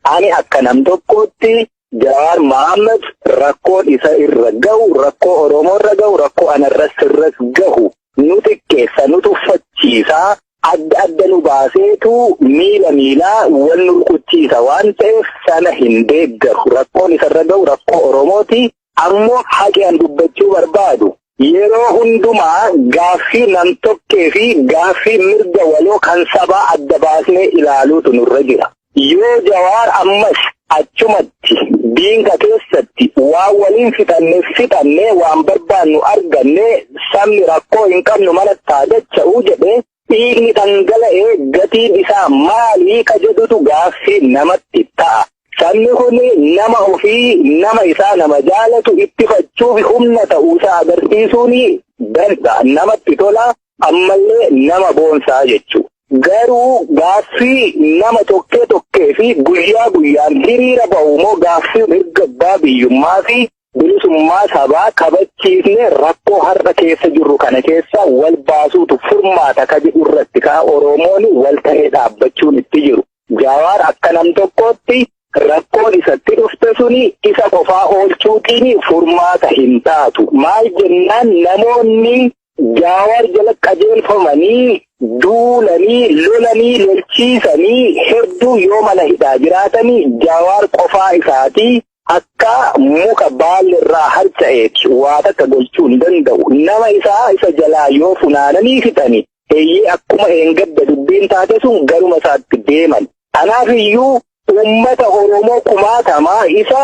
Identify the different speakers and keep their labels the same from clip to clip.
Speaker 1: Ani akka nam tokkootti Jawaar Mohaammed rakkoon isa irra gahu, rakkoo Oromoo irra gahu, rakkoo anarras irras gahu nu xiqqeessa, nu tuffachiisa, adda adda nu baaseetu miila miilaa wal nu rukuchiisa waan ta'eef sana hin deeggaru. Rakkoon isarra gahu rakkoo Oromooti. Ammoo haqi an dubbachuu barbaadu, yeroo hundumaa gaaffii nam-tokkee fi gaaffii mirga waloo kan sabaa adda baasnee ilaaluutu nurra jira. Yoo Jawaar ammas achumatti diinka keessatti waan waliin fixanne fixanne, waan barbaannu arganne, sabni rakkoo hin qabnu mana taadacha'uu jedhe, dhiigni dhangala'ee gatiin isaa maalii ka jedhutu gaaffii namatti ta'a. Sabni kun nama ofii, nama isaa, nama jaalatu ittifachuuf humna ta'uusaa agarsiisuun danda'a. Namatti tola, ammallee nama boonsaa jechuudha. Garuu gaaffii nama tokkee tokkee fi guyyaa guyyaan hiriira ba'u immoo gaaffii mirga abbaa biyyummaa fi bilisummaa sabaa kabachiisne rakkoo har'a keessa jirru kana keessa wal baasuutu furmaata ka jedhu irratti ka Oromoon wal ta'ee dhaabbachuun itti jiru. Jawaar akka nam tokkootti rakkoon isatti dhufte suni isa qofaa oolchuutiin furmaata hin taatu. Maal jennaan, namoonni Jawaar jala qajeelfamanii duulanii lolanii lolchiisanii hedduu yoo mana hidhaa jiraatanii, Jawaar qofaa isaatii akka muka baalli irraa harca'eeti waa takka gochuu hin danda'u. Nama isaa isa jalaa yoo funaananii fixani, eeyyee, akkuma eengadda dubbiin taate sun garuma isaatti deeman. Kanaaf iyyuu uummata Oromoo kumaatamaa isa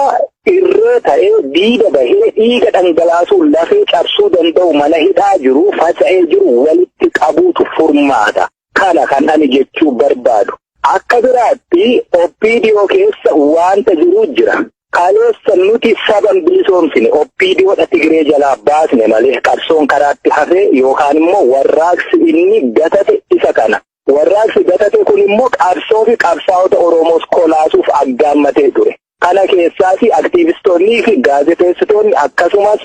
Speaker 1: irree ta'ee diida bahee dhiiga dhangalaasuun lafee cabsuu danda'u mana hidhaa jiru faca'ee jiru walitti qabuutu furmaata. Kana kan ani jechuu barbaadu. Akka biraatti OPDO keessa wanta jiru jira. Kaleessa nuti saban bilisoomsine, OPDOdha Tigree jalaa baasne malee qabsoon karaatti hafee yookaan immoo warraaqsi inni gatate isa kana. Warraaqsi gatate kun immoo qabsoo fi qabsaa'ota Oromoos kolaasuuf aggaammatee ture. Kana keessaas aktiivistoonnii fi gaazexeessitoonni, akkasumas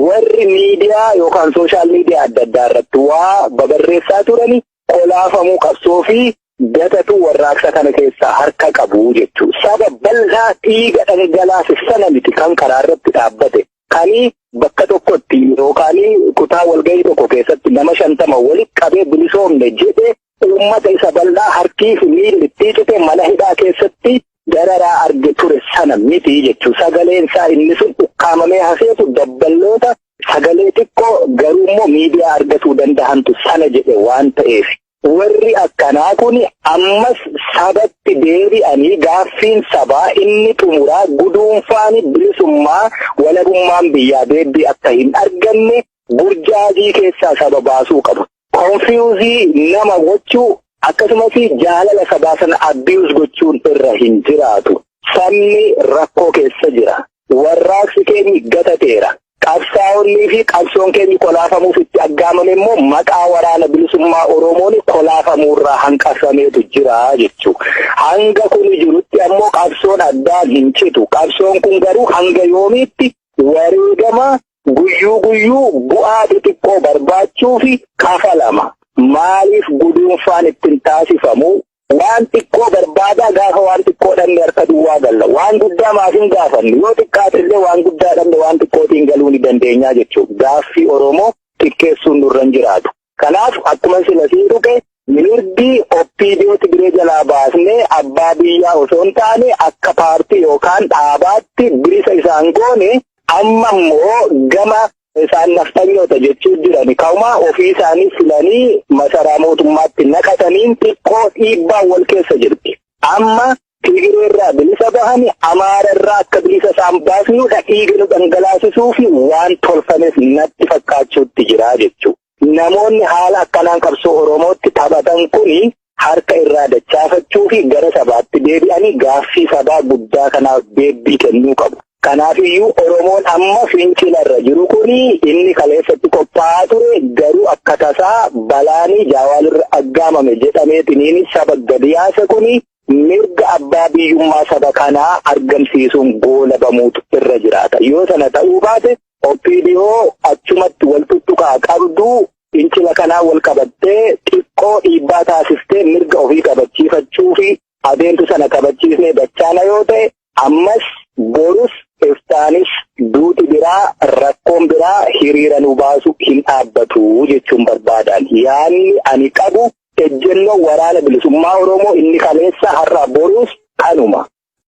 Speaker 1: warri miidiyaa yookaan social media adda addaa irratti waa babarreessaa turani kolaafamuu qabsoo fi gatatu warraaqsa kana keessaa harka qabu jechuudha. Saba bal'aa dhiiga dhangalaase sana miti kan karaa irratti dhaabbate. Kani bakka tokkotti yookaan kutaa walgahii tokko keessatti nama 50 walitti qabee bilisoomne jedhe uummata isa bal'aa harkii fi miilli itti cite mana hidhaa keessatti dararaa arge ture sana miti jechuudha. Sagaleen isaa inni sun ukkaamamee hafeetu dabballoota sagalee xiqqoo garuu immoo miidiyaa argatuu danda'antu sana jedhe waan ta'eef. Warri akkanaa kun ammas sabatti deebi'anii gaaffiin sabaa inni xumuraa guduunfaan bilisummaa walabummaan biyyaa deebii akka hin arganne burjaajii keessaa saba baasuu qabu. Confuse nama gochuu akkasumas jaalala sabaa sana abuse gochuun irra hin jiraatu. Sabni rakkoo keessa jira. Warraaqsi keenya gatateera. Qabsaa'onnii fi qabsoon keenya kolaafamuuf itti aggaamame immoo maqaa Waraana Bilisummaa Oromoon kolaafamuurraa hanqafameetu jira jechuudha. Hanga kun jirutti ammoo qabsoon addaan hin citu. Qabsoon kun garuu hanga yoomiitti wareegama guyyuu guyyuu bu'aa xixiqqoo barbaachuu fi kafalama? Maaliif guduunfaan ittiin taasifamu? Waan xiqqoo barbaadaa gaafa waan xiqqoo dhabne harka duwwaa galla. Waan guddaa maaf hin gaafannu? Yoo xiqqaate illee waan guddaa dhabne waan xiqqootiin galuu ni dandeenyaa jechuudha. Gaaffii Oromoo xiqqeessuun nurra hin jiraatu. Kanaaf akkuma sila sii tuqe, mirgi OPDO Tigiree jalaa baasnee abbaa biyyaa osoo hin taane akka paartii yookaan dhaabaatti bilisa isaan goone, amma immoo gama isaan naftanyoota jechuu jiran kauma ofii isaanii filanii masaraa mootummaatti naqataniin xiqqoo dhiibbaan wal keessa jirti. Amma Tigiree irraa bilisa bahani Amaara irraa akka bilisa isaan baasnudha dhiiga nu dhangalaasisuu fi waan tolfames natti fakkaachuutti jira jechuudha. Namoonni haala akkanaan qabsoo Oromootti taphatan kuni harka irraa dachaafachuu fi gara sabaatti deebi'anii gaaffii sabaa guddaa kanaaf deebii kennuu qabu. Kanaafiyyuu Oromoon amma fincilarra jiru kuni inni kaleessatti qophaa'aa ture garuu akka tasaa balaanii Jaawaalirra aggaamame jedhameetiniin saba gadi yaase kuni mirga abbaa biyyummaa saba kanaa argamsiisuun goolabamuutu irra jiraata. Yoo sana ta'uu baate, OPDO achumatti wal tuttuqaa qabdu fincila kanaa wal qabattee xiqqoo dhiibbaa taasiftee mirga ofii kabachiifachuu fi adeemtu sana kabachiisnee dachaana yoo ta'e, ammas borus iftaanis duuti biraa, rakkoon biraa hiriira nu baasu hin dhaabbatu jechuun barbaadan. Yaanni ani qabu, ejjennoo Waraana Bilisummaa Oromoo inni kaleessa, har'a, borus kanuma.